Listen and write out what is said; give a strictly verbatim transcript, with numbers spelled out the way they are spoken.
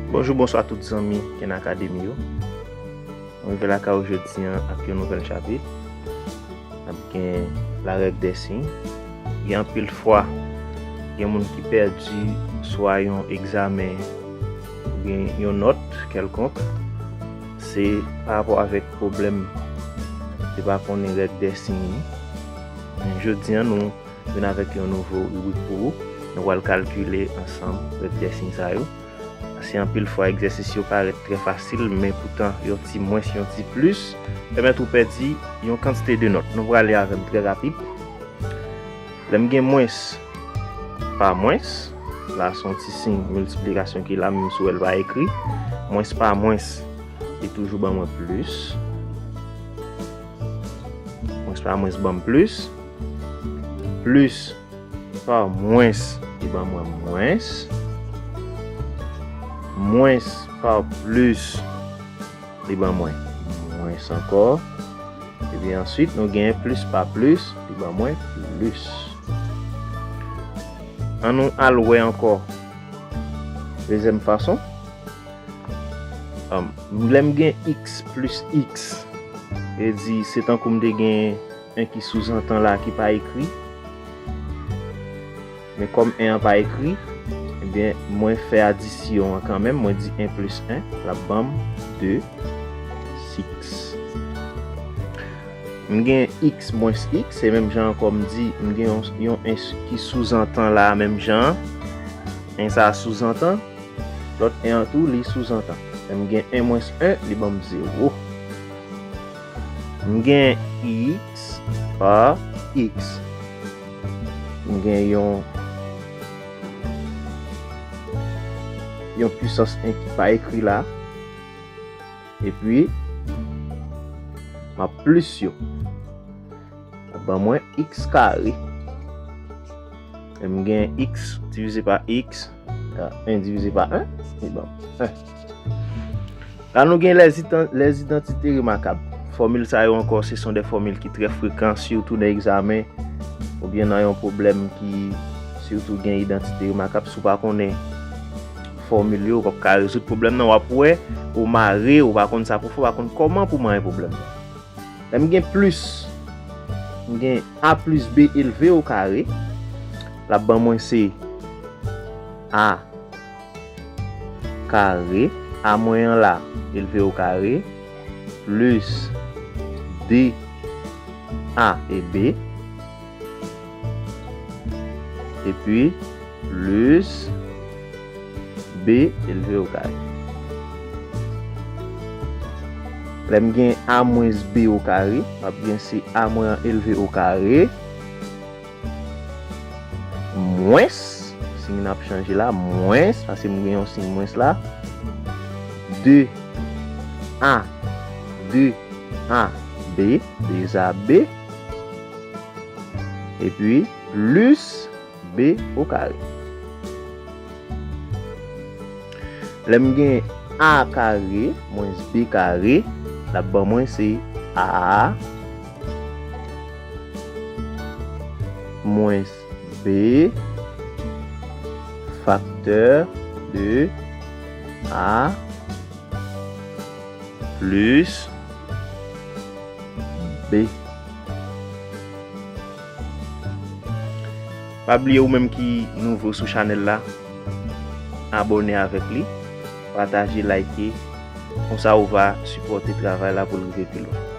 Bonjou, bonswa tout zanmi Ken Academy yo. Mwen rive lakay ou jodi an ak yon nouvèl chapit. N ap gen la règ dè siy. Gen anpil fwa, gen moun ki pèdi swa yon egzamen oubyen yon nòt kèlkonk. Se pa rapò avèk pwoblèm de pa konnen règ dè siy. Men jodi an, nou vin avèk yon nouvo ribrik pou ou. Nou pral kalkile ansanm règ dè siy sa yo. Paske anpil fwa, egzèsis yo parèt trè fasil, men poutan, yon ti mwens, yon ti plis, pèmèt ou pèdi yon kantite de nòt. Nou prale avè m trè rapid. Lè m gen mwens pa mwens, la se yon ti siy miltiplikasyon ki la, menm si w wè l pa ekri. Mwens pa mwens, li toujou ban mwen plis. Mwens pa mwens ban m plis. Plis pa mwens, li ban mwen mwens. Mwens pa plis, li ban mwen mwens ankò. Epi answit, nou gen plis pa plis, li ban mwen plis. Ann nou al wè ankò dezyèm fason. Um, lè m gen x plis x, vle di se tankou m te gen en ki souzantan la ki pa ekri. Men kòm en an pa ekri, ebyen, mwen fè adisyon an kanmenm, mwen di en plis en, l ap ban m de, six. M gen x mwens x, se menm jan ankò m di, m gen yon, yon en ki souzantan la menm jan an. En sa a souzantan, lòt en an tou, li souzantan. Lè m gen en mwens en, li ban m zewo. M gen x pa x. M gen yon, yon pwisans en ki pa ekri la. Epi, m ap plis yo. L ap ban mwen x kare. Lè m gen x divize pa x, en divize pa en, li ban m en. La, nou gen lèzidan-, lèzidantite remakab. Fòmil sa yo ankò, se son de fòmil ki trè frekan, sitou nan egzamen, oubyen nan yon pwoblèm ki sitou gen idantite remakab. Si w pa konnen fòmil yo, w p ap ka rezoud pwoblèm nan. W ap wè, ou mare, ou pa konn sa pou fè, ou pa konn kòman pou manyen pwoblèm nan. Lè m gen plis, m gen a plis b elve o kare, l ap ban mwen se a kare, a mwen an la, elve o kare, plis de a e b, epi plis b elve o kare. Lè m gen a mwens b o kare, m ap gen se a mwen an elve o kare, mwens, siy n ap chanje la, mwens, paske m gen yon siy mwens la, de a, de a b, de a b, epi plis b o kare. Lè m gen a kare mwens b kare, l ap ban mwen se a mwens b faktè de a plis b. Pa bliye ou menm ki nouvo sou chanèl la, abòne avèk li, pataje, like, konsa ou va sipòte travay la pou l rive pi lwen.